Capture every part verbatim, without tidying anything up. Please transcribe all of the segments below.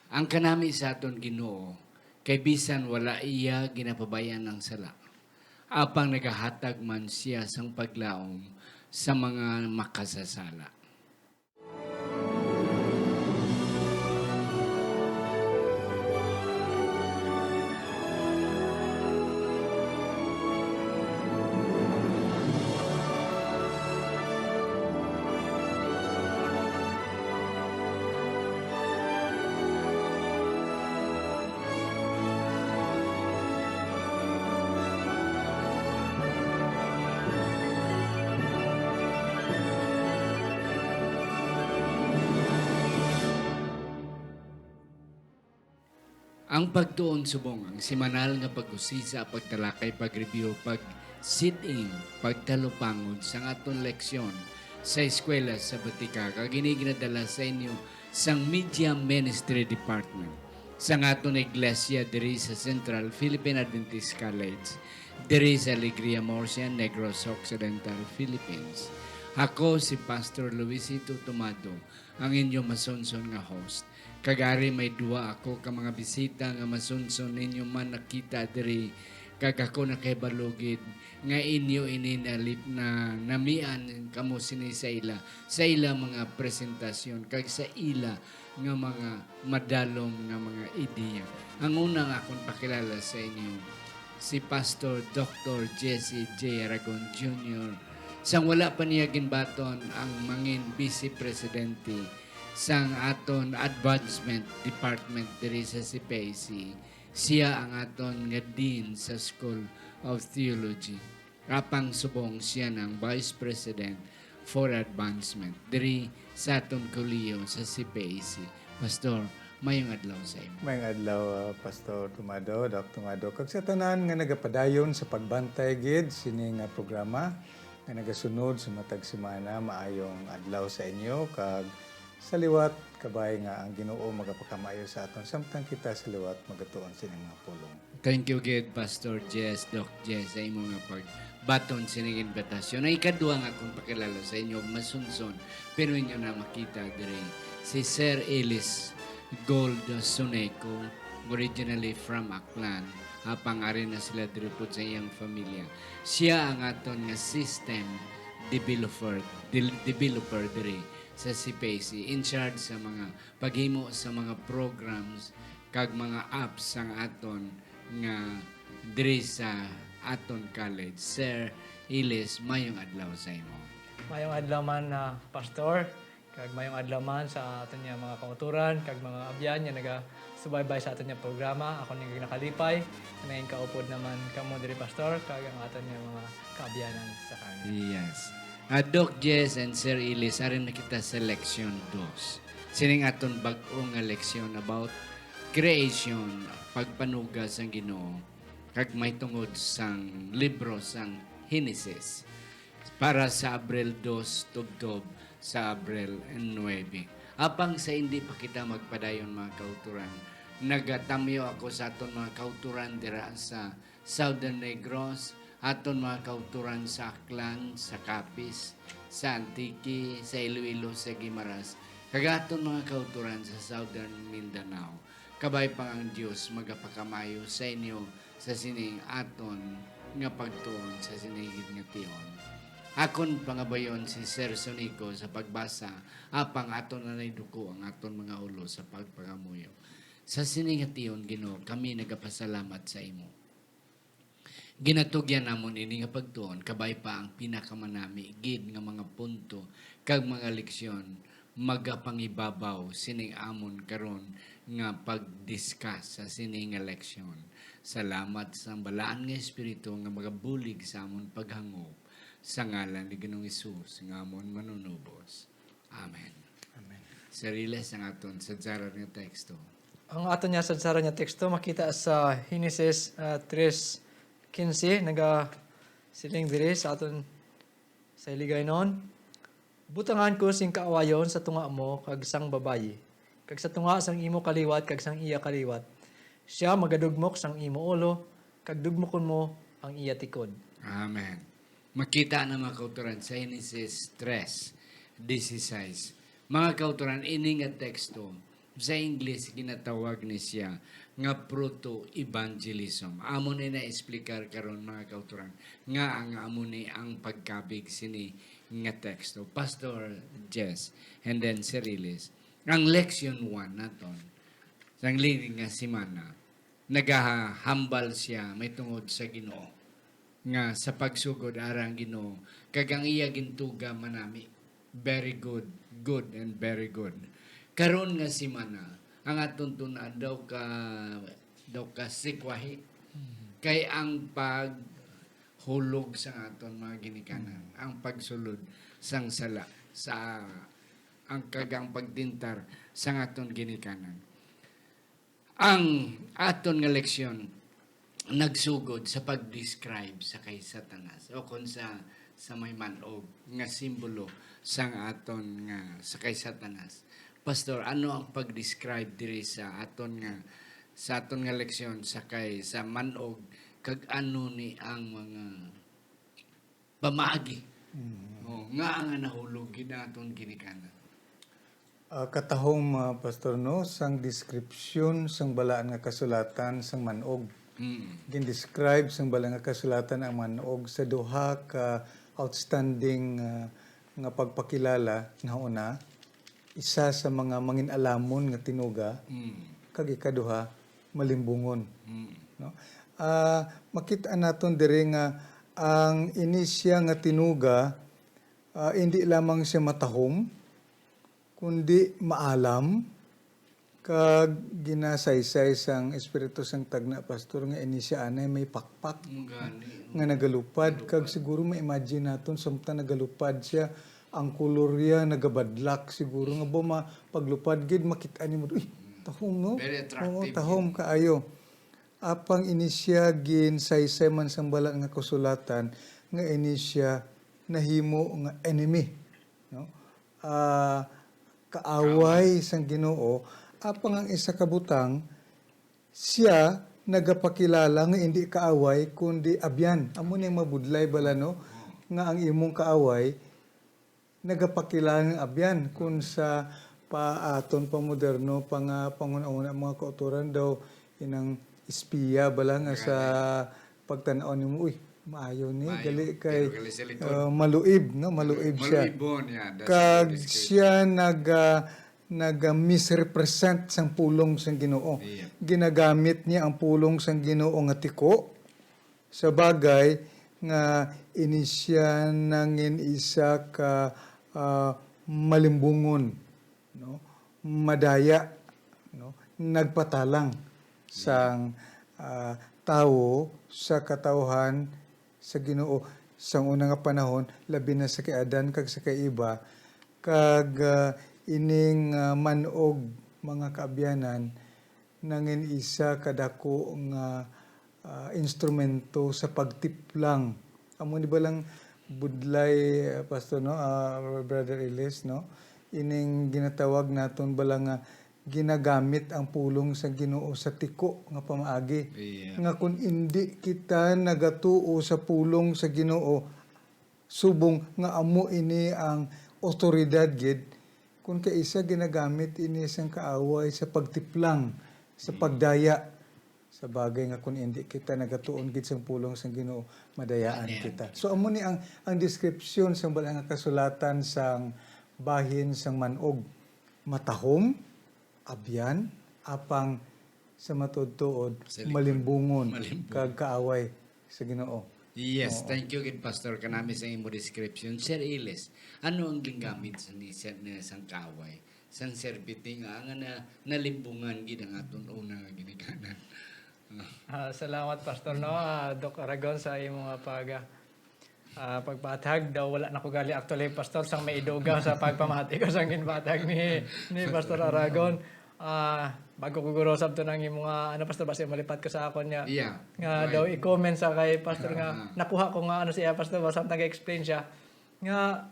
Ang kanami sa aton Ginoo, kay bisan wala iya ginapabay-an ang sala, apang nagahatag man sia sang paglaom sa mga makasasala. Ang pagtuon subong ang semanal nga pag-usisa, pagtalakay, pag-review, pag-sit-in, pagtalupangod sang aton leksyon sa Eskwela Sabatika, kag ini ginadala sa inyo sang Media Ministry Department sang aton iglesia diri sa Central Philippine Adventist College, diri sa Alegria, Murcia, Negros Occidental, Philippines. Ako si Pastor Luisito Tomado, ang inyo masunson nga host. Kag ari may duwa ako ka mga bisita nga masunson ninyo man nakita diri, kag ako nakahibalo gid nga inyo ini nalip-, na namian kamo sini sa ila, sa ila mga presentasyon, kag sa ila nga mga madalom nga mga ideya. Ang una nga akong pakilala sa inyo, si Pastor Doctor Jesse J Aragon Junior, sang wala pa niya ginbaton ang mangin Vice Presidente sang aton Advancement Department diri sa C P I C, sia ang aton nga Dean sa School of Theology. Apang subong sia nang Vice President for Advancement diri sa aton kolehiyo sa C P I C. Pastor, mayong adlaw sa imo. Mayong adlaw, ah, Pastor Tomado, Doc Tomado, kag sa tanan nga nagapadayon sa pagbantay gid sini nga programa nga nagasunod sa matag semana. Maayong adlaw sa inyo, kag sa liwat, kabay nga ang Ginoo magapakamaayo sa aton, samtang kita sa liwat magatuon sini nga pulong. Thank you gid, Pastor Jess, Doc Jess, sa imo nga pagbaton sining imbitasyon. Ang ikadua nga akong pakilala sa inyo, masunson, pero inyo na makita diri, si Sir Ellis Gold Suneco, originally from Aklan, apang ari na sila diri pod sa iyang familia. Sia ang aton nga system developer, del-, developer diri sa C P I C, in charge sa mga paghimo sa mga programs kag mga apps sang aton nga diri sa aton college. Sir Ilis, mayong adlaw sa imo. Mayong adlaw man, ah, Pastor, kag mayong adlaw man sa aton nga mga kauturan kag mga abyan nga nagasubaybay sa aton nga programa. Ako ni nakalipay nga nangin kaupod naman kamo diri, Pastor, kag ang aton nga mga kaabyanan sa kanya. Yes. Ah, Doc Jess and Sir Ilis, ari na kita sa leksyon dos. Sining aton bag-o nga leksyon about creation, pagpanuga sang Ginoo, kag may tungod sang libro sang Henesis para sa Abril dos, tubtob sa Abril nuebe. Apang sa hindi pa kita magpadayon, mga kauturan, nagatamyo ako sa aton mga kauturan dira sa Southern Negros, aton mga kauturan sa Aklan, sa Capiz, sa Antique, sa Iloilo, sa Guimaras, kag aton mga kauturan sa Southern Mindanao. Kabay pa nga ang Dios magapakamaayo sa inyo sa sining aton nga pagtuon sa sining gid nga tion. Akon pangabayon si Sir Sonico sa pagbasa, apang aton anay duko ang aton mga ulo sa pagpangamuyo. Sa sini nga tion, Ginoo, kami nagapasalamat sa imo. Ginatugyan namon ini nga pagtuon, kabay pa ang pinakamanami gid nga mga punto kag mga leksyon magapangibabaw sining amon karon nga pag-discuss sa sini nga leksyon. Salamat sa balaan nga Espiritu nga magabulig sa amon paghangop, sa ngalan ni Ginoong Hesus nga amon Manunubos. Amen. Amen. Sir Ilis, ang aton sadsaran nga teksto. Ang aton nga sadsaran nga teksto makita sa Henesis, ah, tres quince, nagasiling diri sa aton sa Hiligaynon, "Butangan ko sing kaawayon sa tunga mo kag sang babayi, kag sa tunga sang imo kaliwat kag sang iya kaliwat. Sia magadugmok sang imo ulo, kag dugmokon mo ang iya tikod." Amen. Makita na, mga kauturan, sa Henesis tres dieciséis. Mga kauturan, ini nga teksto Sa English, ginatawag ni siya nga proto-evangelism. Amo ni na-explicar karon, mga kautoran, nga ang amo ni ang pagkabig sini nga teksto. Pastor Jess, and then Sir Ilis. Ang leksyon one naton, sang lini nga semana, nagahambal siya may tungod sa Ginoo, nga sa pagsugod ara ang Ginoo, kag ang iya gintuga manami. Very good, good and very good. Karon nga semana, ang aton tun-an daw ka, daw ka sikwahi. Kay ang paghulog sa aton mga ginikanan, ang pagsulod sang sala, sa ang kagang pagdintar sa aton ginikanan. Ang aton nga leksyon nagsugod sa pag-describe sa kay Satanas, o kon sa, sa may man-og nga simbolo sang aton nga sa kay Satanas. Pastor, ano ang pag-describe diri sa aton nga, sa aton nga leksyon sa kay sa man-og, kag ano ni ang mga pamaagi, Mm. oh, nga nga nahulog gid ang aton ginikanan? Ah, katahom, ah, Pastor, no, sang description sang Balaan nga Kasulatan sang man-og. Mm. Gin-describe sang Balaan nga Kasulatan ang man-og sa duha ka outstanding, ah, nga pagpakilala. Nauna, isa sa mga mangin-alamon nga tinuga, Mm. kag ikaduha, malimbungon. Mm. No? Ah, makit-an naton diri nga ang ini siya nga tinuga, ah, indi lamang siya matahom, kundi maalam, kag ginasaysay sang Espiritu sang Tagna, Pastor, nga ini siya anay may pakpak Ang gani, nga oh. nagalupad. Kag Nagalupad. siguro ma-imagine naton, samtang nagalupad siya, ang kolor niya nagabadlak. Siguro nga ba ma-, paglupad gid, makita nimo, "Uy, tahom, no?" Very Oo, attractive tahom yun. kaayo. Apang ini siya ginsaysay man sang Balaan nga Kasulatan nga ini siya nahimo nga enemy, no? Ah, kaaway Kaaway. sang Ginoo. Apang ang isa ka butang, siya nagapakilala nga indi kaaway, kundi abyan. Amo ni ang mabudlay bala, no? Nga ang imong kaaway nagapakilala nga abyan. Kun sa pa-, aton pa moderno pa nga panghunahuna, mga kautoran daw, inang espiya bala nga sa Gani. pagtan-aw nimo, "Uy, maayo ni, Maayo. gali kay, Pero gali sa likod. uh, maluib, no? Maluib siya." Maluibon, yeah. That's a Kag good description. siya nag-, ah, nag-, ah, misrepresent sang pulong sang Ginoo. Yeah. Ginagamit niya ang pulong sang Ginoo nga tiko sa bagay nga ini siya nangin isa ka, ah, malimbungon, no? Madaya, no? Nagpatalang sang, ah, tawo sa katawhan sa Ginoo sang una nga panahon, labi na sa kay Adan kag sa kay Eva, kag, ah, ining, ah, man-og, mga kaabyanan, nangin isa ka dako nga, ah, instrumento sa pagtiplang. Amo ni balang budlay, ah, Pastor, no? Ah, Brother Elias, no? Ining ginatawag naton bala nga ginagamit ang pulong sa Ginoo sa tiko nga pamaagi. Yeah. Nga kun indi kita nagatuo sa pulong sa Ginoo, subong nga amo ini ang awtoridad gid, kun kaisa ginagamit ini sang kaaway sa pagtiplang, sa Mm. pagdaya, sa bagay nga kun indi kita nagatuon gid sang pulong sang Ginoo, madayaan Amen. kita. So, amo ni ang, ang description sang Balaan nga Kasulatan sang bahin sang man-og. Matahom, abyan, apang sa matuod-tuod, Sa likod. malimbungon, Malimbungon. kag kaaway sa Ginoo. Yes, Oo. thank you gid, Pastor, kanami sa imo description. Sir Iles, ano ang gingamit sa ni, sa, ni, sang kaaway? Sang serbente nga, nga na, nalimbungan gid ang aton una nga ginikanan. Ah, salamat, Pastor, no? Ah, Doc Aragon, sa imo nga pag, ah, pagpatag. Daw wala na ko gali, actually, Pastor, sang may idugang sa pagpamati ko sang ginpatag ni, ni Pastor Aragon. Ah, bago ko guro sabton ang imo nga, ano, Pastor, basi malipat ko sa akon nga, Yeah, nga go daw ahead. i-comment sa kay Pastor nga, Ah. nakuha ko nga, ano, siya, Pastor, ba, samtang ga-explain siya, nga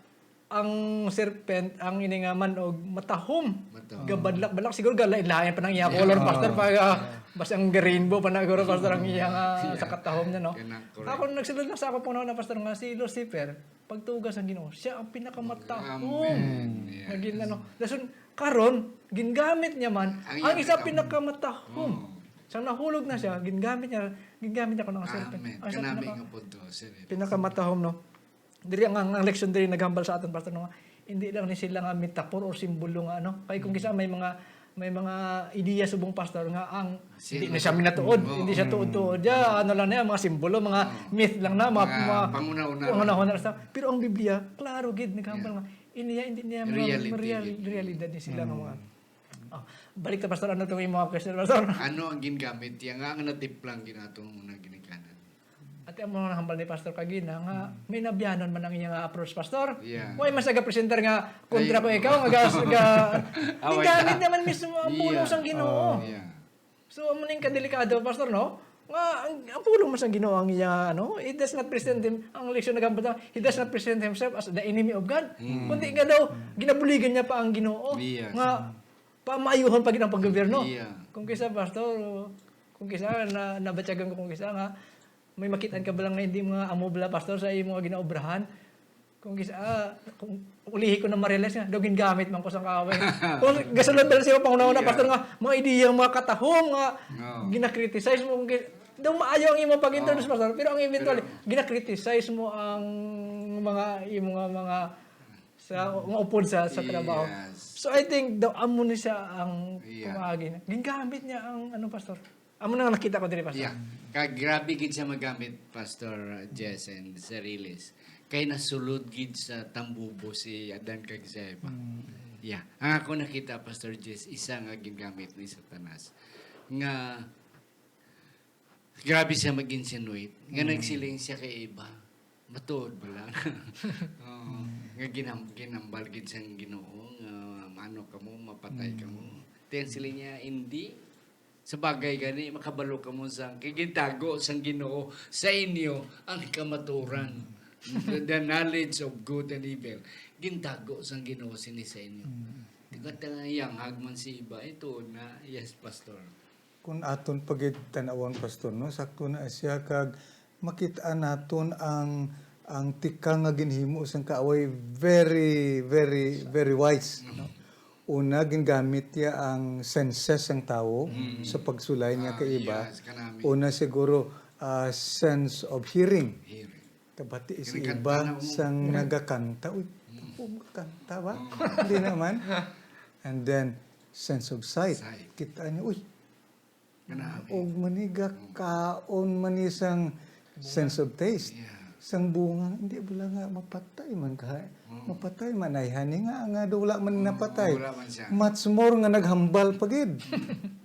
ang serpent, ang ini nga man-og matahom. Matahom. Gabadlak-badlak, siguro galain-lain pa nang iya Yeah. color, Pastor, Ah. pag, ah, Yeah. basta ang rainbow pa na, siguro, Pastor, ang iya nga Yeah. sa katahom niya, no? Kanang correct. Ako, nagsulod lang sa ako po na, Pastor, nga si Lucifer, pagtuga sang Ginoo. Siya ang pinakamatahom. Amen. Yes. Nga gin-, ano, dason, karon, gingamit niya man Ang ang iyang isa pinaka-, pinakamatahom. Oh. Sang nahulog na siya, gingamit niya, gingamit niya kuno ang serpent. Amen. Ang isa Kanami pinaka-, nga punto, sir. Pinakamatahom, no? Diri ang, ang, ang leksyon diri naghambal sa aton, Pastor, no? Hindi lang ni sila nga metaphor or simbolo nga, ano? Kay kung Mm. kisa may mga, may mga ideya subong, Pastor, nga ang Siya hindi na na siya siya. minatuod, Oo. hindi siya Mm. tuod-tuod. Ya, ano lang na yan, mga simbolo, mga Oh. myth lang na, mga, Mga mga panghunahuna lang. panghunahuna lang sa-, pero ang Biblia, klaro gid, naghambal Yeah. nga, iniya, hindi niya mga Reality real-, gid. realidad ni sila nga Mm. mga, oh, balik ta, Pastor, ano to yung mga question, Pastor? Ano ang gingamit niya nga ang natiplang ginato nga mga ginikanan? At ang mga hambal ni Pastor kagina nga Mm. may nabyanon man ang iya nga approach, Pastor. Yeah. Why mas aga presenter nga kontra Ay, ko ikaw, nga ga-, ga-, Away gingamit na. naman mismo ang pulong Yeah. sang Ginoo. Oh. Yeah. So, amo ning kadelikado, Pastor, no? Nga, ang, ang pulong man sang Ginoo ang iya, ano, he does not present him, ang leksyon nagambata, he does not present himself as the enemy of God. Mm. Kundi nga daw, ginabuligan niya pa ang Ginoo. Yes. Nga, pamaayuhon pa gid ang paggobyerno. Yeah. Kung kisa, Pastor, kung kisa, na, nabatyagan ko kung kisa nga, may makitaan ka ba lang nga hindi mga amo bala, Pastor, sa imo nga ginaobrahan? Kung kisa, ah, kung ulihi ko na ma-realize nga, daw gingamit man ko sang kaaway. Kung gasulod bala sa imo panghunahuna, Yeah. Pastor, nga mga ideyang mga katahom nga No. gina-criticize mo, kung ki-, daw maayo ang imo pag-introduce, Oh. Pastor, pero ang eventually, Pero gina-criticize mo ang mga, imo nga mga sa, nga upod sa, sa trabaho. Yes. So, I think, daw, amo ni siya ang Yeah. pamaagi na. Gingamit niya ang, ano, Pastor? Amo na nga nakita ko diri, Pastor. Yeah. Kag grabe gid siya magamit, Pastor Jess and Sir Riles. Kay nasulod gid sa tambubo si Adan kag si Eva. Mm. Yeah. Ang ako nakita, Pastor Jess, isa nga gingamit ni Satanas. Nga, grabe siya mag-insinuate. Nga Mm. nagsiling siya kay Eva. Matuod ba lang? Oo. Mm. Nga ginam-, ginambal gid siyang Ginoo nga maano kamo, mapatay Mm. kamo. Then siling niya, "Hindi." Sa bagay gani, makabalo kamo sa, kay gintago sang Ginoo sa inyo ang kamaturan. Mm. The, the knowledge of good and evil. Gintago sang Ginoo sini sa inyo. Mm. Di ka tanga, iyang hagman si Eva. Ito na, yes, Pastor. Kung aton pa gid tan-awon, Pastor, no? Sakto na siya kag makit-an naton ang, ang tikang nga ginhimo sang kaaway, very, very, very wise, no? Mm. Una, gingamit niya ang senses sang tawo Mm. sa pagsulay niya Ah, kay Eva. Yes, kanami. Una siguro, ah, sense of hearing. Hearing. Kabati si Eva sang nagakanta. Uy, Mm. ako magkanta ba? Mm. Hindi naman. And then, sense of sight. Sight. Kita niya, uy, Kanami. Og maniga Mm. kaon man ni sang sense of taste. Yeah. Sang bunga, hindi bala nga mapatay man ka. Mm. Mapatay man ay hani nga, nga daw wala man Mm, napatay. Wala man siya. Much more nga naghambal pa gid.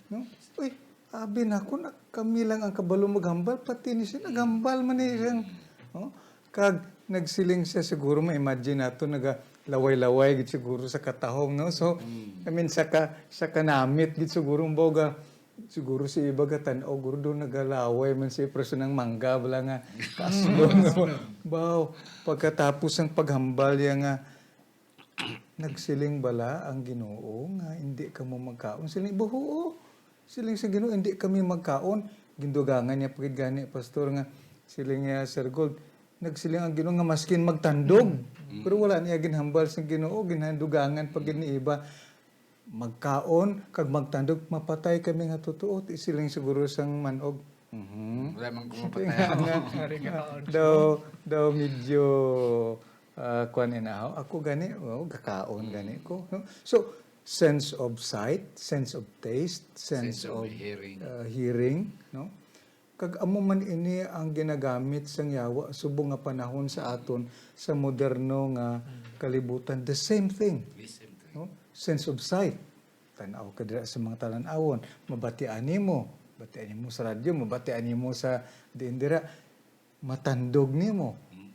No? Uy, abi na ko na kami lang ang kabalo maghambal, pati ni siya naghambal man ni siyang, Mm. no? Kag nagsiling siya, siguro ma-imagine nato, nagalaway-laway gid siguro sa katahom, no? So, Mm. I mean, sa ka-, sa kanamit gid siguro, baw ga, siguro si Eva gatan-aw, guro do nagalaway man si preso ng mangga, bala nga, kaslon, no? Baw, pagkatapos ang paghambal niya nga, nagsiling bala ang Ginoo nga hindi kamo magkaon? Siling, "Ba, huo." Siling sa Ginoo, "Hindi kami magkaon." Gindugangan niya pa gid gani, Pastor, nga siling niya, Sir Gold, nagsiling ang Ginoo nga maskin magtandog. Mm. Pero wala niya ginhambal sa Ginoo, gindugangan pa gid ni Eva. Magkaon kag magtandog, mapatay kami nga totoo. Siling siguro sang manog. Mhm. Wala man ko mapatay ako. Nga, nga, daw, daw medyo, ah, kuwan inahaw. Ako gani, oh, gakaon Mm. gani ko, no? So, sense of sight, sense of taste, sense Sense of of, hearing. ah, hearing, no? Kag amo man ini ang ginagamit sang yawa subong nga panahon sa aton sa moderno nga Mm. kalibutan. The same thing, The same thing. no? Sense of sight. Tan-aw ka dira sa mga talan-awon, mabatian nimo. Batian nimo sa radyo, mabatian nimo sa diin dira. Matandog nimo. Mm.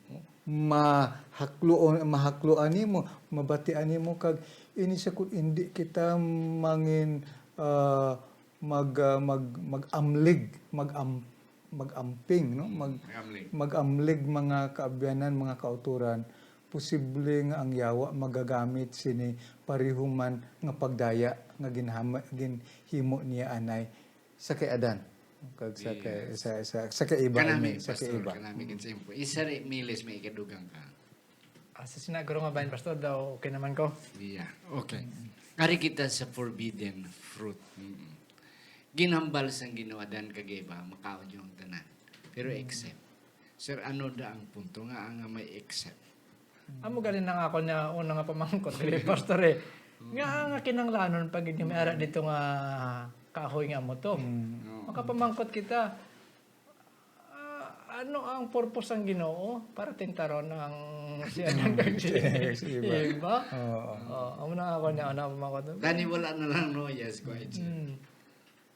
Mahakluon, mahakluan nimo, mabatian nimo kag ini sa kung hindi kita mangin, ah, mag, ah, mag, mag-amlig, mag-am-, mag-amping, no? Mag, Mag-amlig. mag-amlig, mga kaabyanan, mga kauturan, posible nga ang yawa magagamit sini pareho man nga pagdaya nga ginhama-, ginhimo niya anay sa kay Adan, kag sa kay, Yes. sa, sa, sa kay Eva, I Kanami, mean, sa kay Pastor, Eva. kanami Mm. gid sa impo. Isa ri, Miles, may ikadugang ka. Asa sina guro nga bahin, Pastor, daw okay naman ko? Yeah, okay. Ari kita sa forbidden fruit. Mm-mm. Ginhambal sang Ginoo, Adan kag Eva, makaon niyo ang tanan. Pero except. Sir, ano da ang punto nga nga may except? Amo gali na nga ako niya una nga pamangkot diri, Pastor, eh. Nga nga kinahanglanon pag hindi may ara dito nga kahoy nga mo to. Oo. Makapamangkot kita, ah, ano ang purpose sang Ginoo para tintaron ang si Adan kag si Kag si Eva. Eva? Oo. Oh, amo na nga ako niya una nga pamangkot. Tani wala na lang, no? Yes, quiet. Hmm.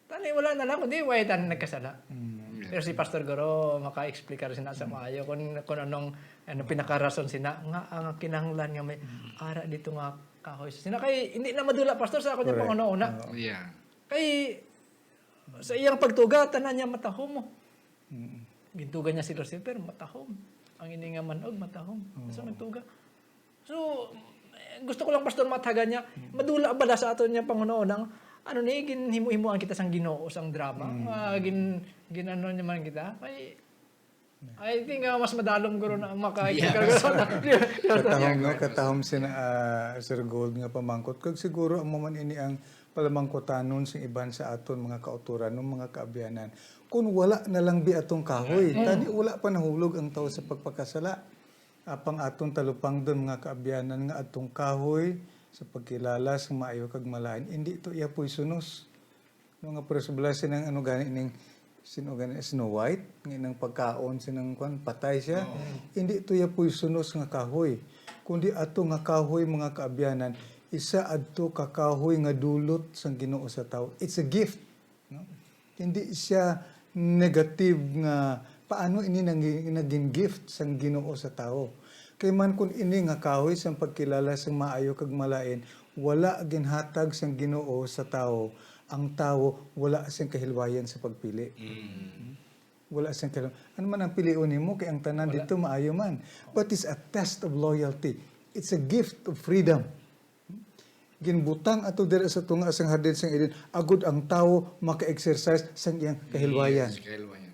Tani wala na lang, kundi why tani nagkasala. Mm. Pero si Pastor Goro maka-explicar sina sa maayo kung, kung anong, ano, pinakarason sina nga ang kinahanglan nga may ara dito nga kahoy. Sina kay hindi na madula, Pastor, sa ako niya Correct. panguna-una. Oo. Yeah. Kay sa iyang pagtuga, tanan niya matahom mo. Mm. Gintuga niya si Lucifer, matahom. Ang ini nga manog, matahom. So nagtuga. So, eh, gusto ko lang, Pastor, matagan niya. Madula bala sa aton niya panghunahuna ang, ano ni, ginhimo-himoan kita sang Ginoo, sang drama. Nga gin, ginano niya man kita. Kay, I think, ah, mas madalom guro na maka Yeah. Katahom, no? Katahom sina, ah, Sir Gold nga pamangkot. Kag siguro amo man ini ang palamangkutanon sa iban sa aton mga kautoran, no, mga kaabyanan. Kung wala na lang bi atong kahoy, tani wala pa nahulog ang tawo sa pagpakasala. Apang aton talupangdon, mga kaabyanan, nga atong kahoy sa pagkilala sa maayo kag malain, indi to iya poisonos. No, nga, pero sa bala sinang ano gani ning, sino gani, Snow White, nga inang pagkaon sinang kwan, patay siya. Hindi to iya poisonos nga kahoy, kundi ato nga kahoy, mga kaabyanan, isa adto ka kahoy nga dulot sang Ginoo sa tawo. It's a gift, no? Hindi siya negative nga paano ini nang-, naging gift sang Ginoo sa tawo. Kay man kun ini nga kahoy sang pagkilala sang maayo kag malain wala ginhatag sang Ginoo sa tawo, ang tawo wala sing kahilwayan sa pagpili. Wala sing kahilwayan. Ano man ang pilion nimo kay ang tanan dito maayo man. But it's a test of loyalty. It's a gift of freedom. Ginbutang ato dira sa tunga sang hardin sang Eden, agud ang tawo maka-exercise sang iyang kahilwayan. Yes, kahilwayan.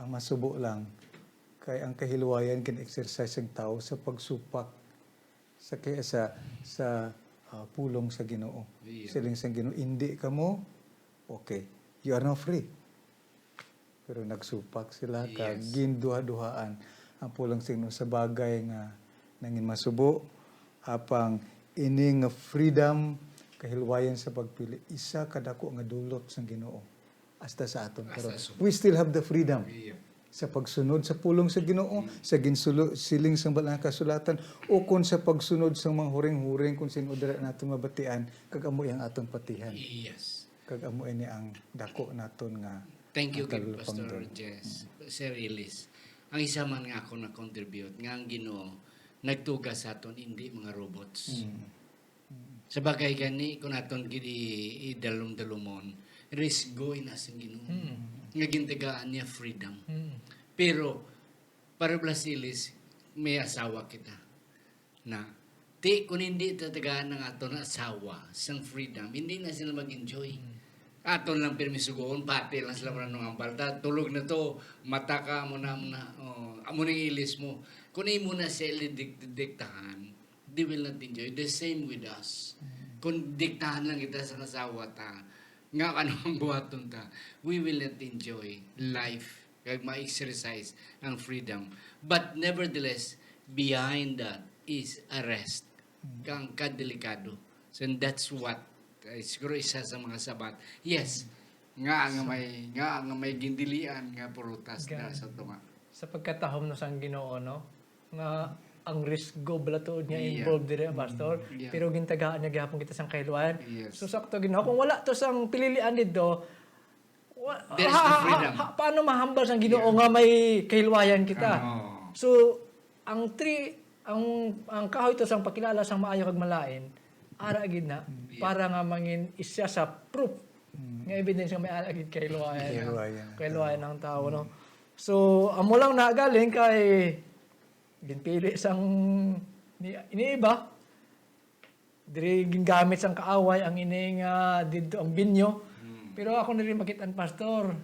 Ang masubo lang, kay ang kahilwayan gin-exercise sang tawo sa pagsupak sa kay sa sa ah, pulong sa Ginoo. Iya. Siling sang Ginoo, "Indi kamo, okay, you are now free." Pero nagsupak sila kag Yes. ginduha-duhaan ang pulong sa Ginoo sa bagay nga nangin masubo, apang ini nga freedom, kahilwayan sa pagpili, isa ka dako nga dulot sang Ginoo hasta sa aton karon. Hasta sa We still have the freedom Iya. sa pagsunod sa pulong sa Ginoo, sa ginsulo siling sang Balaan nga Kasulatan, o kon sa pagsunod sang mga huring-huring kung sin-o dira naton mabatian, kag amo ang aton patihan. Yes. Kag amo ini ang dako naton nga Thank you, ang gid, Pastor kalupangdon. Jess, Sir Ellis. Ang isa man nga ako na-contribute nga ang Ginoo nagtuga sa aton, hindi mga robots. Mm. Sa bagay gani, kung aton gini idalom-dalomon, risgo ina sang Ginoo. Nga gintagaan niya freedom. Pero para blasilis, may asawa kita. Na, ti, kung hindi tatagaan ng aton asawa sang freedom, hindi na sila mag-enjoy. Aton lang pirmi sugoon, pati lang sila wala nung hambal. Ta, tulog na to, mata ka, amo na, amo na, oh, amo na yung ilis mo. Kung imo na sila dik-, diktahan, they will not enjoy. The same with us. Kung diktahan lang kita sa asawa ta, nga ano ang buhaton ta, we will not enjoy life. Kag ma-exercise ang freedom. But nevertheless, behind that is a rest. Kang kadelikado. So that's what, uh, siguro isa sa mga sabat. Yes, nga nga may, nga nga may gindilian nga prutas na Gan- sa tunga. Sa pagkatahom no sang Ginoo, no, nga ang risgo bala tuod nga Yeah. involved diri, Pastor, Yeah. pero gintagaan niya gihapon kita sang kahilwayan. Yes. So sakto, Ginoo, kung wala to sang pililian dito, wa- There's ha- no ha- freedom. ha- paano mahambal sang Ginoo Yeah. nga may kahilwayan kita? Oh. So ang three, ang ang kahoy to sang pagkilala sang maayo kag malain, ara gid na Yeah. para nga mangin isya sa proof nga evidence nga may ara gid kahilwayan. Kahilwayan. Kahilwayan ang tao, no? So, amo lang na galing kay ginpili sang ni, ni iba. Diri gingamit sang kaaway ang ining ah, didto ang binyo. Pero ako na rin makit-an, Pastor.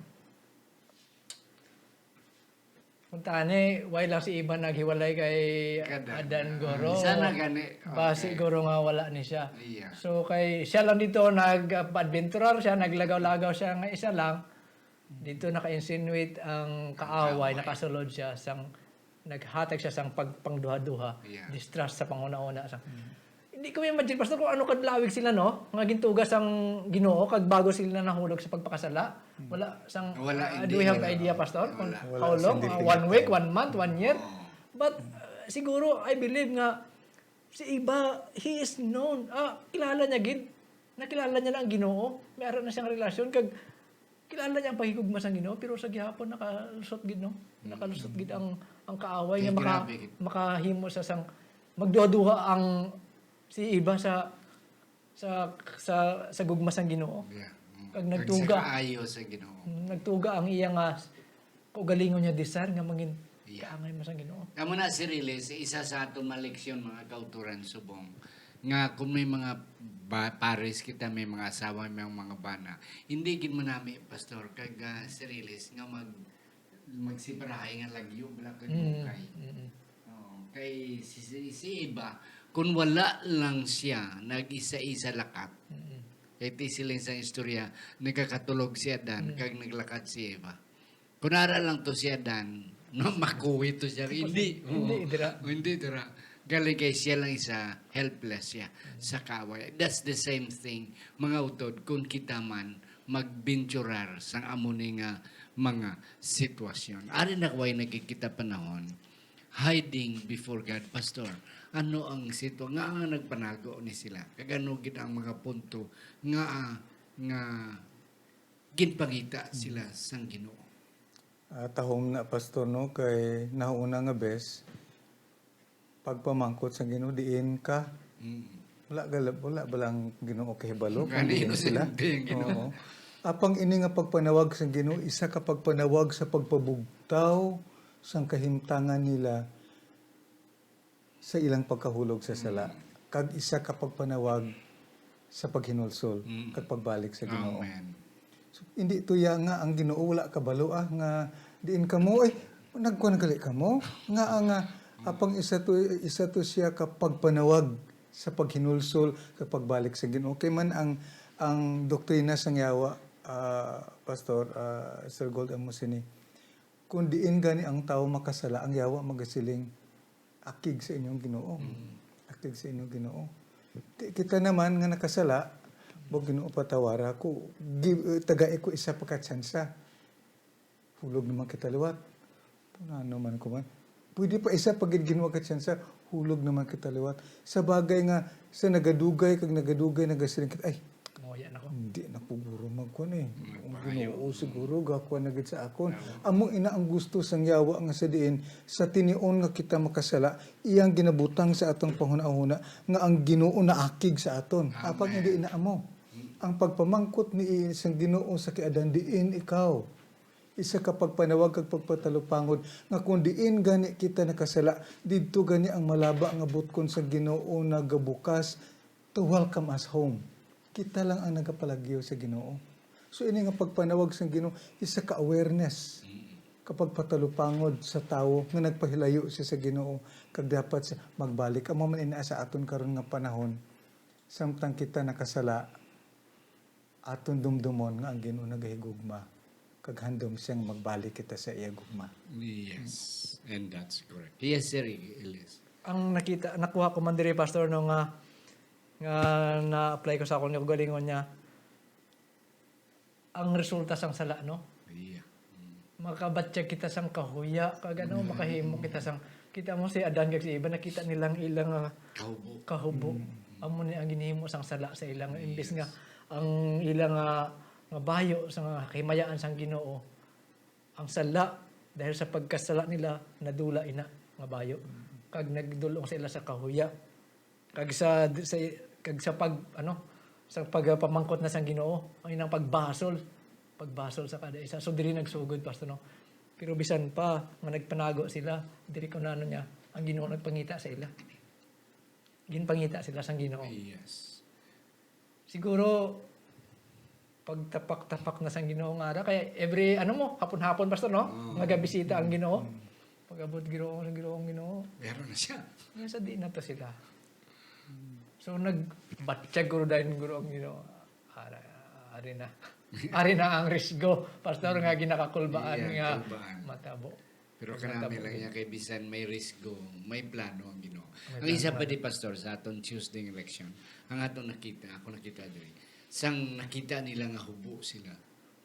Punta ni, why lang si Eva naghiwalay kay Kada- Adan ah, Goro? Sana gani. Basi Okay. Goro nga wala ni siya. Yeah. So kay siya lang dito nag-adventurer siya, naglagaw-lagaw siya nga isa lang. Dito naka-insinuate ang kaaway, Kaaway. Nakasulod siya sang naghatag siya sang pagpangduha-duha, Yeah. distrust sa panghuna-huna. Sang, hindi ko imagine, Pastor, kung ano kadlawig sila, no? Nga gintuga sang Ginoo, kag bago sila nahulog sa pagpakasala. Wala sang, Wala, uh, hindi, do we have wala. idea, Pastor? Kung Wala. Wala, how long? hindi Uh, pinatay. One week, one month, one year? Oo. But uh, siguro, I believe nga, si Eva, he is known. Ah, kilala niya gid. Nakilala niya na ang Ginoo. May ara na siyang relasyon. Kag kilala niya ang paghigugma sang Ginoo, pero sa gihapon nakalusot gid, no? Nakalusot gid ang ang kaaway Kay nga maka, grabe gid. Makahimo sa sang magduha-duha ang si Eva sa sa sa, sa gugma sang Ginoo. Yeah. Mm. Kag nagtuga. Sa kaayo sa Ginoo. Nagtuga ang iya nga kaugalingon niya desire nga mangin Yeah. kaangay mo sang Ginoo. Amo na, Sir Riles, isa sa aton mga leksyon, mga kauturan, subong nga kung may mga ba, pares kita, may mga asawa, may mga bana, hindi gid manami, Pastor, kag uh, Sir Riles, nga mag magsiparahay nga lagyo bala kag Mm, bukay. mm. Oo, kay si, si, si Eva, kung wala lang siya nag-isa-isa lakat, Mm. kay ti siling sa istorya, nagkakatulog si Adan, Mm. kag naglakat si Eva. Kung ara lang to si Adan, no, makuwi to siya. Hindi. Hindi, Oo. dira. Hindi, dira. Galing kay siya lang isa, helpless siya sa kaaway. That's the same thing, mga utod, kung kita man magbinturar sang amo ni nga mga sitwasyon. Ari na way nagkikita panahon, hiding before God, Pastor. Ano ang sitwa nga nagpanago ni sila? Kag ano gid ang mga punto nga nga ginpangita sila sang Ginoo? Ah, tahom na, Pastor, no, kay nauna nga bes, pagpamangkot sa Ginoo, diin ka? Mm. Wala, gala, wala ba lang Ginoo kahibalo kung Gani, diin sila? inosente ang Ginoo. Oo. Apang ini nga pagpanawag sa Ginoo, isa ka pagpanawag sa pagpabugtaw sang kahimtangan nila sa ilang pagkahulog sa sala, kag isa ka pagpanawag sa paghinulsol Mm. kag pagbalik sa Ginoo. Amen. So, hindi to ya nga ang Ginoo wala kabalo, ah, nga diin kamo, ay, nagkuan gali kamo, nga, ah, nga, apang isa to, isa to siya ka pagpanawag sa paghinulsol kag pagbalik sa Ginoo. Kay man ang, ang doktrina sang yawa, ah, Pastor, ah, Sir Gold, amo sini, kung diin gani ang tawo makasala, ang yawa magasiling, "Akig sa inyong Ginoo. Akig sa inyong Ginoo." Ti-, kita naman nga nakasala, "Mo Ginoo, patawara ko. Give, eh, tagai ko isa pa ka tsansa." Hulog naman kita liwat. Ano man ko man. Pwede pa isa pa gid, Ginoo, ka tsansa. Hulog naman kita liwat. Sa bagay nga, sa nagadugay, kag nagadugay, nagasiling kita, "Ay, Moya na ko. hindi na ko guro magkuan eh. Ang Ginoo siguro gakuan na gid sa akon." Amo ina ang gusto sang yawa nga sa diin, sa tinion nga kita makasala, iyang ginabutang sa atong panghunahuna nga ang Ginoo naakig sa aton. Apang hindi ina amo. Ang pagpamangkot ni sang Ginoo sa kay Adan, "Diin ikaw?" Isa ka pagpanawag kag pagpatalupangod nga kung diin gani kita nakasala, didto gani ang malaba nga butkon sa Ginoo nagabukas to welcome us home. Kita lang ang nagapalagyo sa Ginoo. So, ini nga pagpanawag sa Ginoo, isa ka awareness, ka pagpatalupangod sa tawo nga nagpahilayo siya sa Ginoo, kag dapat siya magbalik. Amo man ina sa aton karon nga panahon, samtang kita nakasala, aton dumdumon nga ang Ginoo nagahigugma, kag handom siyang magbalik kita sa iya gugma. Yes, and that's correct. Yes, Sir Elias. Ang nakita, nakuha ko man diri, Pastor, no, nga, nga na-apply ko sa akong kaugalingon niya, ang resulta sang sala, no? Yeah. Makabatyag kita sang kahuya, kag ano, makahimo kita sang, kita mo si Adan kag si Eva, nakita nilang ilang ah, Kahubo. kahubo. Amo ni ang ginhimo sang sala sa ilang, imbis nga ang ilang ah, nga bayo sa nga kahimayaan sang Ginoo, ang sala, dahil sa pagkasala nila, nadula ina nga bayo. Kag nagdul-ong sa ila sa kahuya. Kag sa, sa kag sa pag ano, sa pagpamangkot na sang Ginoo, ang ilang pagbasol, pagbasol sa kada isa. So diri nagsugod, Pastor, no? Pero bisan pa nga nagpanago sila, diri ko na ano niya, ang Ginoo nagpangita sa ila. Ginpangita sila sang Ginoo. Yes. Siguro pagtapak-tapak na sang Ginoo nga ara, kay every ano mo, hapon-hapon, Pastor, no? Nagabisita ang Ginoo. Pag-abot, Ginoo, ang Ginoo, ang Ginoo. Meron na siya. Nga sa di na to sila. So, nagbatyag ko dayon, Ginoo, ang Ginoo. Ari, ari na. Ari na ang risgo, Pastor, nga ginakakulbaan Iya, nga kulbaan. matabo. Pero Ang kanami matabo. lang niya kay bisan may risgo, may plano ang Ginoo. May Ang isa plano. Pa di, Pastor, sa aton Tuesday nga leksyon, ang aton nakita, ako nakita diri, sang nakita nila nga hubo sila,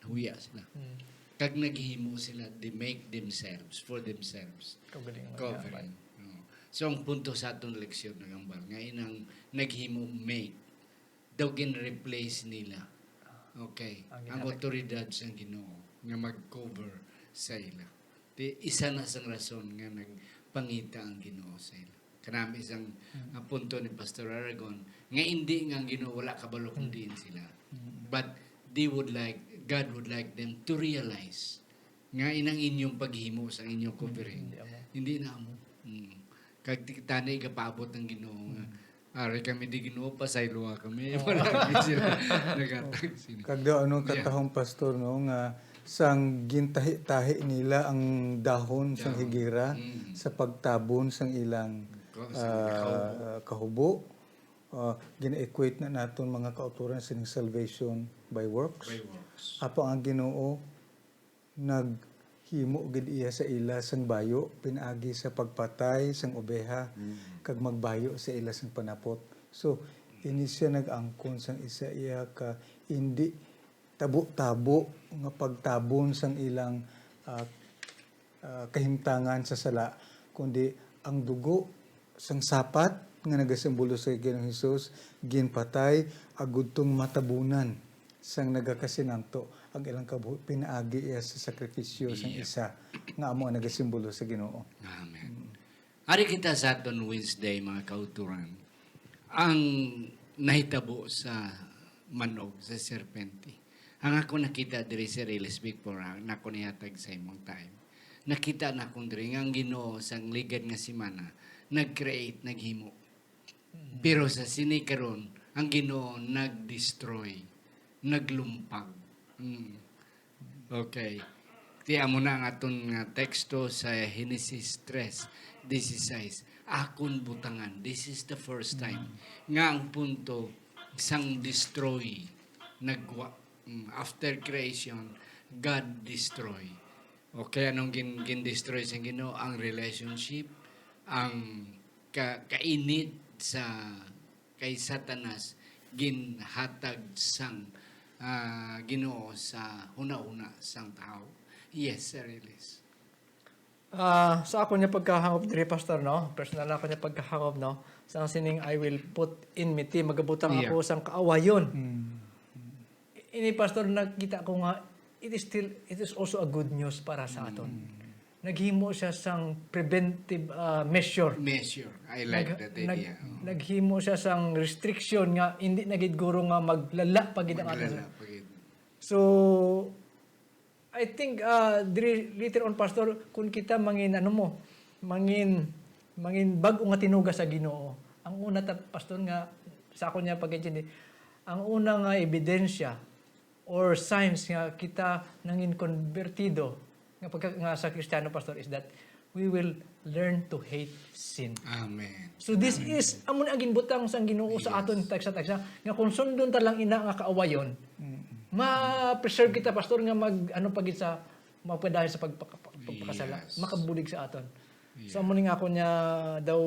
nahuya sila. Mm. Kag naghimo sila, they make themselves, for themselves. Kaugalingon nga Covering. Oo. So, ang punto sa aton leksyon, nagambal, nga inang naghimo, make, daw gin-replace nila. Okay. Ang Ang ginatag- otoridad sang Ginoo nga mag-cover sa ila. Di, isa na sang rason nga nagpangita ang Ginoo sa ila. Kanami sang, ah, punto ni Pastor Aragon, nga hindi nga ang Ginoo wala kabalo kung diin sila. But they would like, God would like them to realize nga inang inyong paghimo sa inyong covering, Hindi amo. Hindi na amo. Mm. Kag ti-, tani gapaabot ang Ginoo nga, "Ari kami di, Ginoo, pasayloa kami." Wala kami sila nagatag sini. Kag daw ano Yeah. Katahom, Pastor, no, nga sang gintahi-tahi nila ang dahon sang Dahon. Higera Mm. sa pagtabon sang ilang Ko-, sang ah, kahubo. kahubo, ah, gina-equate na naton, mga kauturan, sining salvation by works. By works. Apan ang Ginoo naghimo gid iya sa ila sang bayo pinaagi sa pagpatay sang obeha, kag magbayo sa ila sang panapot. So, ini siya nag-angkon sang isa iya ka indi tabo-tabo nga pagtabon sang ilang, ah, ah, kahimtangan sa sala, kundi ang dugo sang sapat nga nagasimbolo sa Ginoong Hesus ginpatay agud tong matabunan sang nagakasinanto ang ilang kabuhi pinaagi iya sa sakripisyo sang Yeah. isa nga amo ang nagasimbolo sa Ginoo. Amen. Ari kita sa aton Wednesday, mga kauturan. Ang nahitabo sa manog, sa serpente. Ang ako nakita diri, Sir Riles, before, ah, nako nihatag sa imong time. Nakita na akong diri nga ang Ginoo sang ligad nga semana nag-create, naghimo. Pero sa sini karon, ang Ginoo nag-destroy, naglumpag. Mm. Okay. Ti amo na ang aton nga teksto sa Genesis tres dieciséis. Akon butangan. This is the first time nga ang punto sang destroy nagwa. Mm, after creation, God destroy. Okay, anong gin, gin-destroy sa Ginoo? Ang relationship, ang ka, kainit sa kay Satanas ginhatag sang, ah, Ginoo sa hunahuna sang tawo. Yes, Sir Riles. Ah, sa ako niya pagkahangop diri, Pastor, no? Personal ako niya pagkahangop, no? Sang sining, "I will put enmity," magabutang Yeah. ako sang kaawayon. Mm. Ini, Pastor, nakita ko nga it is still, it is also a good news para sa aton. Naghimo siya sang preventive, ah, measure. Measure. I like Nag- that nag- idea. Oo. Naghimo siya sang restriction nga hindi na gid guro nga maglala pa gid ang aton. Maglala pa gid. So, I think, ah, diri, later on, Pastor, kung kita mangin, ano mo, mangin, mangin bag-o nga tinuga sa Ginoo. Ang una, ta, Pastor, nga sa ako niya pag-intindi, ang una nga ebidensya or signs nga kita nangin konbertido nga pagka, nga sa Kristiyano, Pastor, is that we will learn to hate sin. Amen. So this is amo ni ang ginbutang sang Ginoo sa Yes. aton tagsa-tagsa nga kung sundon ta lang ina nga kaawayon, ma-preserve kita, Pastor, nga mag, ano pa gid sa magpadayon sa pagpaka-, pagpakasala, Yes. makabulig sa aton. So Yeah. amo ni nga ako niya daw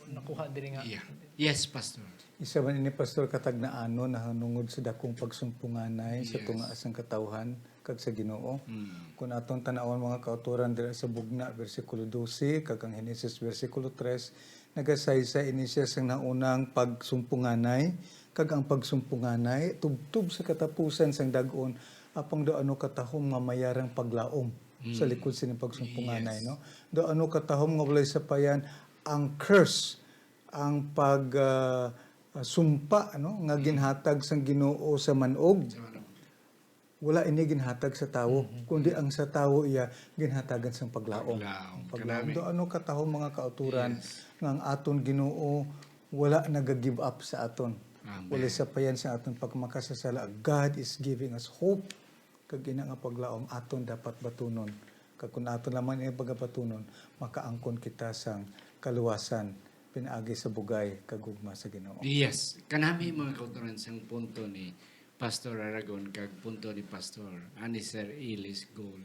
nakuha diri nga. Yeah. Yes, Pastor. Isa man ini, Pastor, katagnaanon nahanungod sa dakong pagsumpunganay sa Yes. tunga sang katawhan kag sa Ginoo. Mm. Kung aton tan-awon, mga kautoran, dira sa Bugna, bersikulo dose, kag ang Henesis, bersikulo tres, nagasaysay ini siya sang naunang pagsumpunganay, kag ang pagsumpunganay tubtob sa katapusan sang dag-on, apang daw ano katahom nga mayarang paglaom sa Mm. likod sining pagsumpunganay, Yes. no? Daw ano katahom nga walay sapayan ang curse, ang pag, ah, ah, sumpa, no, nga ginhatag sang Ginoo sa man-og. Sa man-og. Wala ini ginhatag sa tawo, kundi ang sa tawo iya ginhatagan sang paglaom. Paglaom. Paglaom. Kanami. Do ano katahom, mga kauturan, Yes. nga ang aton Ginoo wala naga-give up sa aton. Amen. Wala sapayan sa aton pagmakasasala. God is giving us hope. Kag ina nga paglaom aton dapat batunon. Kag kung aton lamang ini pagabatunon, makaangkon kita sang kaluwasan pinaagi sa bugay kag gugma sa Ginoo. Yes, kanami, mga kautoran, sang punto ni Pastor Aragon kag punto ni Pastor ani Sir Ellis Gold,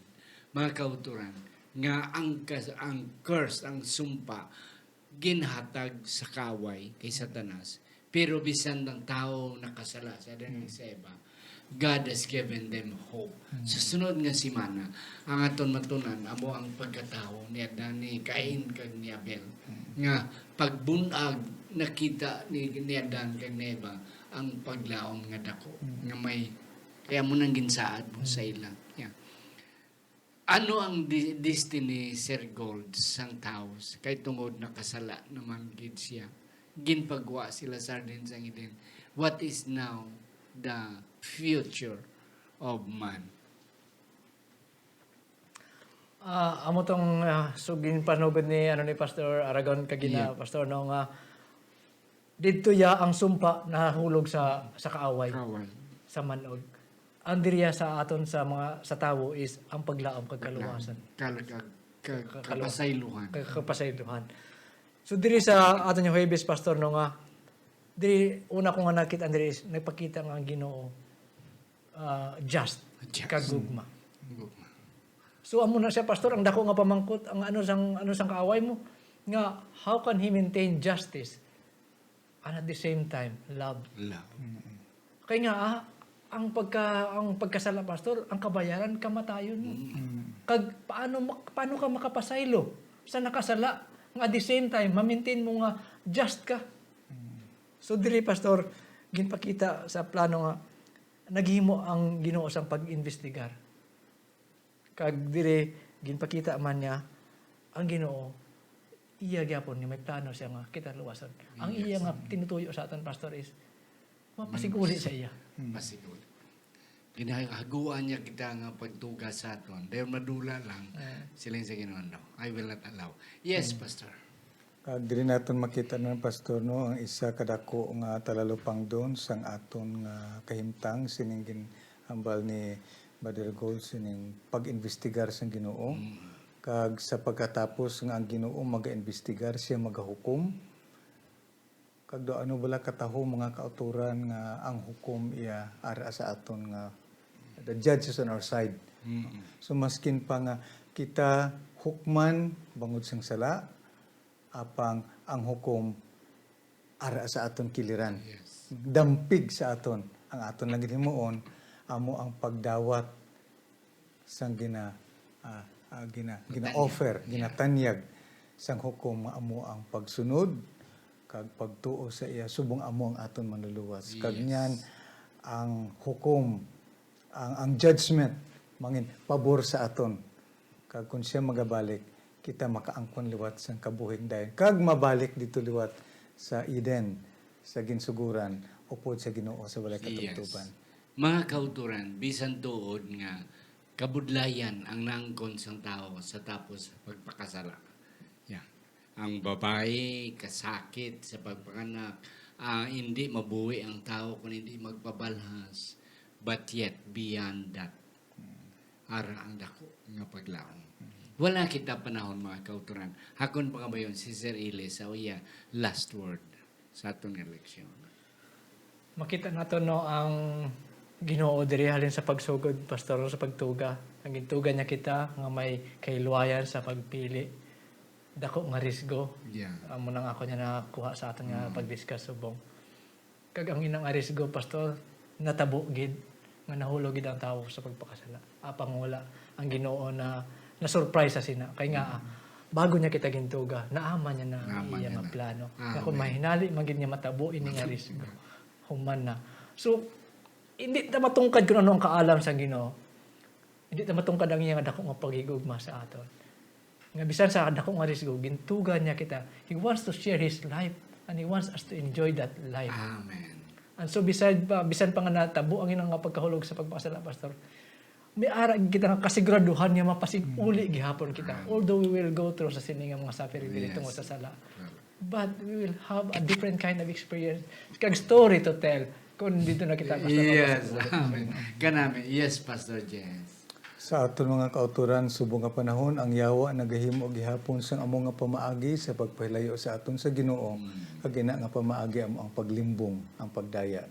mga kautoran, nga ang kas- ang curse, ang sumpa, ginhatag sa kaaway kay Satanas, pero bisan ang tawo nakasala sa dinhi sa iba, God has given them hope. Sa sunod nga semana, ang aton matun-an amo ang pagkatawo ni Adan, ni Cain, kag ni Abel, nga pagbun-ag nakita ni, ni Adan kag ni Eva ang paglaom nga dako, nga may, kaya mo nang ginsaad mo sa ila. Yeah. Ano ang di- destiny, Sir Gold, sang tawo? Kay tungod nakasala naman gid siya, ginpagwa sila sa Hardin sang Eden. What is now the future of man? Ah, amo tong ah, so ginpanugod ni ano ni Pastor Aragon kagina, Yeah. Pastor, no, nga didto ya ang sumpa nahulog sa sa kaaway, Kaaway. Sa manog. Ang diriya sa aton sa mga sa tawo is ang paglaom kag kaluwasan. Kal- kag- kag- Kag- kalu- kapasaylohan. Kag kapasaylohan. So diri sa aton yung Huwebes, Pastor, no, nga diri una ko nga nakita diri is nagpakita nga ang Ginoo ah, just, Just. kag gugma. Gugma. So amo na siya, Pastor, ang dako nga pamangkot, ang ano sang ano sang kaaway mo nga how can he maintain justice and at the same time love? Love. Kay nga ah, ang pagka ang pagkasala, Pastor, ang kabayaran kamatayon mo. Kag paano mak- paano ka makapasaylo sa nakasala nga at the same time ma-maintain mo nga just ka? So diri, Pastor, ginpakita sa plano nga naghimo ang Ginoo sang pag-imbestigar. Kag diri ginpakita man niya ang Ginoo, iya gyapon nga may plano siya nga kita luwason. Ang iya nga tinutuyo sa aton, Pastor, is mapasiguli sa iya. Pasiguli. Ginahaguan niya kita nga pagtuga sa aton. Dahil madula lang, Ah. siling sa Ginoo, "No, I will not allow." Yes, Pastor. Kag diri naton makita na, Pastor, no, ang isa kadako nga talalupangdon sang aton nga kahimtang sining ginhambal ni Brother Gold sining pag-imbestigar sang Ginoo. Kag sa pagkatapos nga ang Ginoo magaimbestigar, siya magahukom. Kag do ano bala kataho mga kautoran nga ang hukom iya ara sa aton nga the judge is on our side. So maskin pa nga kita hukman bangod sang sala, apang ang hukom ara sa aton kiliran. Yes. Dampig sa aton. Ang aton lang gid himuon amo ang pagdawat sang gina ah, ah, gina gina-offer, ginatanyag sang hukom nga amo ang pagsunod kag pagtuo sa iya subong amo ang aton manluluwas. Kag Yes. niyan ang hukom, ang ang judgment mangin pabor sa aton. Kag kon siya magabalik, kita makaangkon liwat sang kabuhing dayon kag mabalik dito liwat sa Eden, sa ginsuguran, upod sa Ginoo sa walay katubtoban. Mga kautoran, bisan tuod nga kabudlayan ang naangkon sang tawo sa tapos sa pagpakasala. Yeah. Ang babayi kasakit sa pagpanganak, ah, hindi mabuhi ang tawo kung hindi magpabalhas. But yet, beyond that, ara ang dako nga paglaom. Wala kita panahon, mga kautoran. Akon pangabayon si Sir Eli sa iya last word sa aton nga leksyon. Makita nato, no, ang Ginoo diri halin sa pagsugod, Pastor, sa pagtuga. Ang gintuga niya kita nga may kahilwayan sa pagpili. Dako nga risgo. Yeah. Amo nang ako niya nakuha sa aton nga pag-discuss subong. Kag ang inang arisgo, Pastor, natabo gid nga nahulog gid ang tawo sa pagpakasala. Apang wala ang Ginoo na na-surprise sa sina. Kay nga, ah, bago niya kita gintuga, naaman niya na ang Naaman iya niya nga na. Plano. Nga Amen. Kung mahinali man gid niya matabo ini nga risgo, human na. So, hindi ta matungkad kung ano ang kaalam sa Ginoo. Hindi ta matungkad ang iya nga dako nga paghigugma sa aton. Nga bisan sa dako nga risgo, gintugan niya kita. He wants to share his life and he wants us to enjoy that life. Amen. And so beside pa, bisan pa nga natabo ang ina nga pagkahulog sa pagpakasala, Pastor, may ara kita nga kasiguraduhan nga mapasig-uli gihapon kita. Although we will go through sa sini nga mga suffering diri Yes. tungod sa sala. Correct. But we will have a different kind of experience. Kag story to tell. Kung dito na kita, Pastor, Yes, mapasig-uli. Amen. Kanami, yes, Pastor Jens. Sa aton mga kautoran, subong nga panahon, ang yawa nagahimo gihapon sang amo nga pamaagi sa pagpahilayo sa aton sa Ginoo, kag ina nga pamaagi amo ang paglimbong, ang pagdaya.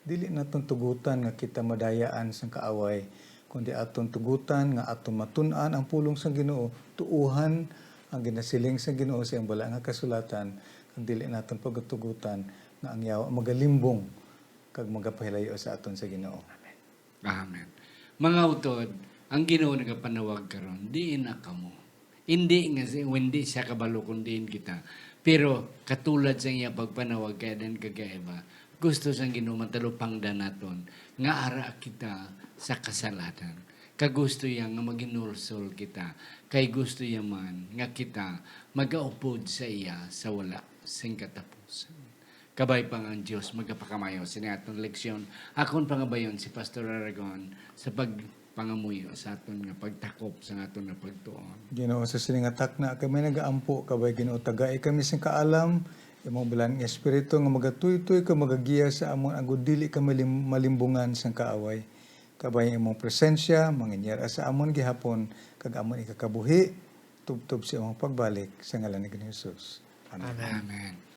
Dili naton tugutan nga kita madayaan sang kaaway, kundi aton tugutan nga aton matun-an ang pulong sang Ginoo, tuohan ang ginasiling sang Ginoo sa iyang bala nga kasulatan, kag dili naton pagatugutan nga ang yawa magalimbong kag magapahilayo sa aton sa Ginoo. Amen. Mga utod, ang Ginoo nagapanawag karon, diin na kamo. Hindi nga si, hindi siya kabalo kung diin kita. Pero katulad sa iya pagpanawag kay Adan kag kay Eva, gusto sang Ginoo matalupangdan naton nga ara kita sa kasalanan. Kag gusto iya nga maginulsol kita, kay gusto iya man nga kita magaupod sa iya sa wala sing katapusan. Kabay pa nga ang Dios magapakamayo sini aton leksyon. Akon pangabayon si Pastor Aragon sa pagpangamuyo sa aton nga pagtakop sa aton nga pagtuon. Ginoo, sa sini nga takna kami nagaampo, kabay, Ginoo, tagai kami sing kaalam, imong balaan nga espiritu nga magatuytoy kag magagiya sa amon, agod dili kami lim-, malimbungan sang kaaway. Kabay, imong presensya manginyar-a sa amon gihapon, kag amon ikakabuhi tubtob sa imong pagbalik, sa ngalan ni Ginoong Jesus. Amen. Amen.